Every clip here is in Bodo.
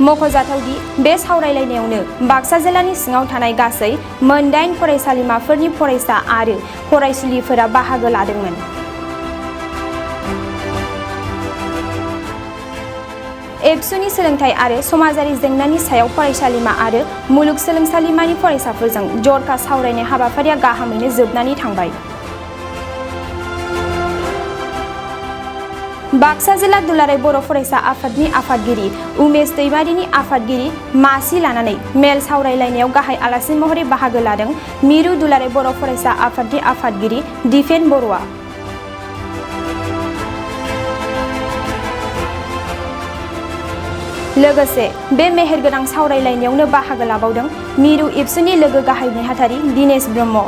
मख'जाथावदि बे सावरायलायनायावनो बाक्सा जिल्लानि सिङाव थानाय गासै मोन 8 फरायसालिमाफोरनि फरायसा आरो फरायसुलिफोरा बाहागो लादोंमोन। एबसुनि सोलोंथाइ आरो समाजारि जेंनानि सायाव फरायसालिमा आरो मुलुगसोलोंसालिमानि फरायसाफोरजों जर'खा सावरायनाय हाबाफारिया गाहामैनो जोबनानै थांबाय। बाक्सा जिल्ला दुलाराय बर' फरायसा आफादनि आफादगिरि उमेश दैमारिनि आफादगिरि मासि लानानै मेल सावरायलायनायाव गाहाय आलासि महरै बाहागो लादों मिरु दुलाराय बर' फरायसा आफादनि आफादगिरि दिपेन बर'आ। लोगोसे बे मेहेरगोनां सावरायलायनायावनो बाहागो लाबावदों मिरु एबसुनि लोगो गाहाय नेहाथारि दिनेश ब्रह्म,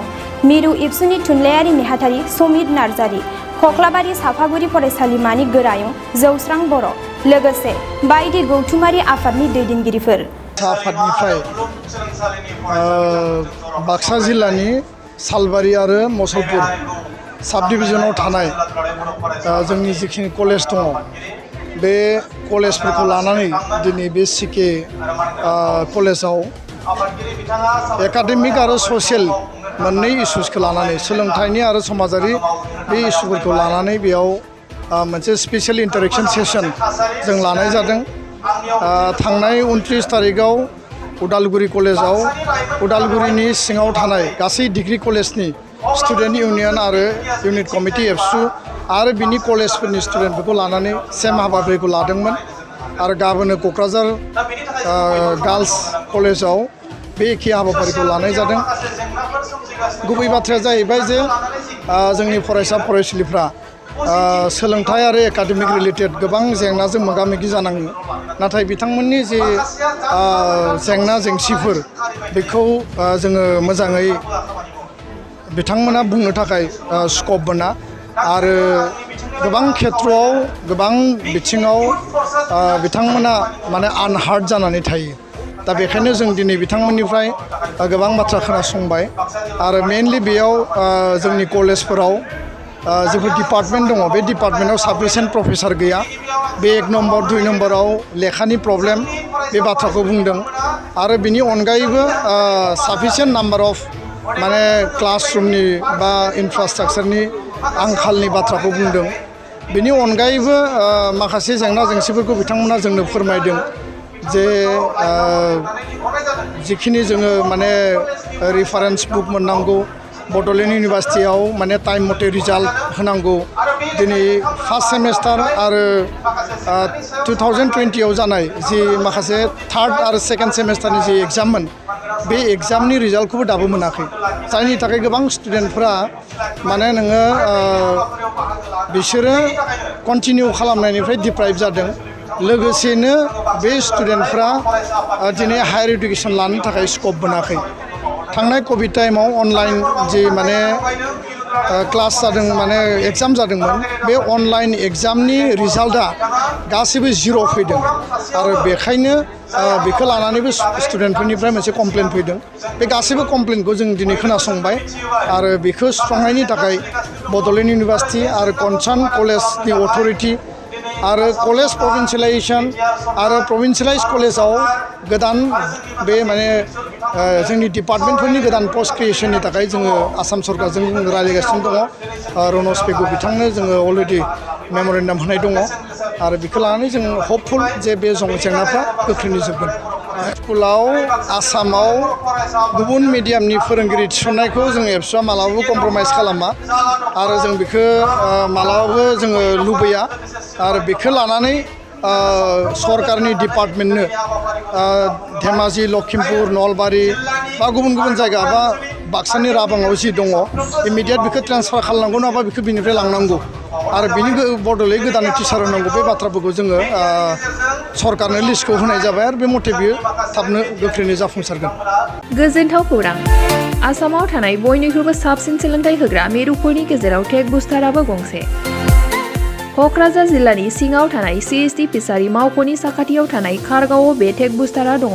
मिरु एबसुनि थुनलाइयारि नेहाथारि समित नार्जारि, खख्लाबारि साफागुरि फरायसालिमानि गोरायुं जौस्रां बर', लोगोसे बायदि गौथुमारि आफादनि दैदेनगिरिफोर। आफादनिफ्राय बाक्सा जिल्लानि सालबारि आरो मसलपुर साब डिभिजनाव थानाय जोंनि जिखिनि कलेज दङ बे कलेजफोरखौ लानानै दिनै बे सिके कलेजाव एकाडेमिक आरो ससियेल मोननै इस्युसखौ लानानै सोलोंथाइनि आरो समाजारि बे इस्युफोरखौ लानानै बेयाव मोनसे स्पेशल इन्टारेक्शन सेसन जों लानाय जादों। थांनाय 29 तारिखआव उदालगुरि कलेजाव उदालगुरिनि सिङाव थानाय गासै डिग्री कलेजनि स्टुडेन्ट इउनियन आरो इउनिट कमिटि एबसु आरो बिनि कलेजफोरनि स्टुडेन्टफोरखौ लानानै सेम हाबाफारिखौ लादोंमोन आरो गाबोनो क'क्राझार गार्ल्स कलेजाव बे एखे हाबाफारिखौ लानाय जादों। गुबै बाथ्राया जाहैबाय जे जोंनि फरायसा फरायसुलिफ्रा सोलोंथाइ आरो एकाडेमिक रिलेटेड गोबां जेंनाजों मोगा मोगि जानाङो, नाथाय बिथांमोननि जे जेंना जेंसिफोर बेखौ जोङो मोजाङै बिथांमोना बुंनो थाखाय स्कप मोना आरो गोबां खेत्रआव गोबां बिथिङाव बिथांमोना माने आनहार्ड जानानै थायो। दा बेखायनो जों दिनै बिथांमोननिफ्राय गोबां बाथ्रा खोनासंबाय आरो मेनलि बेयाव जोंनि कलेजफोराव जेफोर डिपार्टमेन्ट दङ बे डिपार्टमेन्टआव साफिसियेन्ट प्रफेसार गैया, बे 1 नम्बर 2 नम्बराव लेखानि प्रब्लेम बे बाथ्राखौ बुंदों आरो बिनि अनगायैबो साफिसियेन्ट नाम्बार अफ माने क्लासरुमनि बा इनफ्रास्ट्राक्चारनि आंखालनि बाथ्राखौ बुंदों। बिनि अनगायैबो माखासे जेंना जेंसिफोरखौ बिथांमोना जोंनो फोरमायदों जे जिखिनि जोङो माने रेफारेन्स बुक मोननांगौ, बड'लेण्ड इउनिभार्सिटियाव माने टाइम मथे रिजाल्ट होनांगौ। दिनै फार्स्ट सेमेस्टार आरो 2020 आव जानाय जि माखासे थार्ड आरो सेकेन्ड सेमेस्टारनि जि एग्जाममोन बे एग्जामनि रिजाल्टखौबो दाबो मोनाखै, जायनि थाखाय गोबां स्टुडेन्टफ्रा माने नोङो बिसोरो कन्टिनिउ खालामनायनिफ्राय डिप्राइभ जादों। लोगोसेनो बे स्टुडेन्टफ्रा दिनै हायार इडुकेसन लानो थाखाय स्कप मोनाखै। थांनाय कभिड टाइमाव अनलाइन जि माने क्लास जादों माने एग्जाम जादोंमोन, बे अनलाइन एग्जामनि रिजाल्टआ गासैबो 0 फैदों आरो बेखायनो बेखौ लानानैबो स्टुडेन्टफोरनिफ्राय मोनसे कमप्लेन फैदों। बे गासैबो कमप्लेनखौ जों दिनै खोनासंबाय आरो बेखौ सुस्रांनायनि थाखाय बड'लेण्ड इउनिभार्सिटि आरो कनसार्न कलेजनि अथ'रिटि आरो कलेज प्रभिन्सियेलाइजेसन आरो प्रभिन्सियेलाइज कलेजाव गोदान बे माने जोंनि डिपार्टमेन्टफोरनि गोदान पस्ट क्रिएसननि थाखाय जोङो आसाम सरकारजों रायज्लायगासिनो दङ। रनज पेगु बिथांनो जोङो अलरेडि मेम'रेन्डाम होनाय दङ आरो बेखौ लानानै जों हपफुल जे बे जेंनाफ्रा गोख्रैनो जोबगोन। स्कुलाव आसामाव गुबुन मिडियामनि फोरोंगिरि थिसननायखौ जों एबसुआ मालाबाबो कमप्रमाइज खालामा आरो जों बेखौ मालाबाबो जोङो लुबैया आरो बेखौ लानानै सरकारनि डिपार्टमेन्टनो धेमाजि, लखिमपुर, नलबारि बा गुबुन गुबुन जायगा बा बाक्सानि राबाङाव जि दङ इमिडियेट बेखौ ट्रेन्सफार खालामनांगौ नङाबा बेखौ बिनिफ्राय लांनांगौ आरो बिनि बदलै गोदान टिचार होनांगौ। बे बाथ्राफोरखौ जोङो सरकारनो लिस्टखौ होनाय जाबाय आरो बे मथे बियो थाबनो गोख्रैनो जाफुंसारगोन। गोजोनथाव खौरां, आसामाव थानाय बयनिख्रुइबो साबसिन सोलोंथाइ होग्रा मिरुफोरनि गेजेराव टेक बुस्टाराबो गंसे। क'क्राझार जिल्लानि सिङाव थानाय CST फिसारि मावख'नि साखाथियाव थानाय खारगावआव बे टेक बुस्टारा दङ।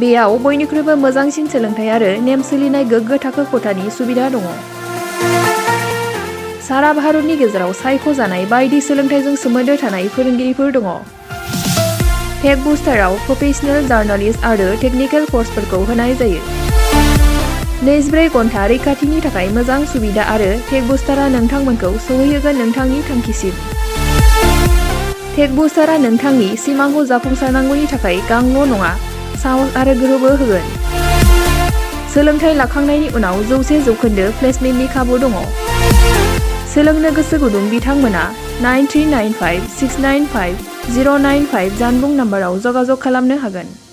बेयाव बयनिख्रुइबो मोजांसिन सोलोंथाइ आरो नेम सोलिनाय गोग्गो थाखो खथानि सुबिदा दङ। सारा भारतनि गेजेराव सायख'जानाय बायदि सोलोंथाइजों सोमोन्दो थानाय फोरोंगिरिफोर दङ। टेक बुस्टाराव प्रफेशनेल जार्नालिस्ट आरो टेकनिकेल कर्सफोरखौ होनाय जायो। 24 घन्टा रैखाथिनि थाखाय मोजां सुबिदा आरो टेक बुस्टारा नोंथांमोनखौ सौहैहोगोन नोंथांनि थांखिसिम। टेक बुस्टारा नोंथांनि सिमांखौ जाफुंसारनांगौनि थाखाय गांल' नङा, साहस आरो गोहोबो होगोन। सोलोंथाइ लाखांनायनि उनाव 100% प्लेसमेन्टनि खाबु दङ। सोलोंनो गोसो गुदुं बिथांमोना 9395695095 जानबुं नाम्बाराव जगाजग खालामनो हागोन।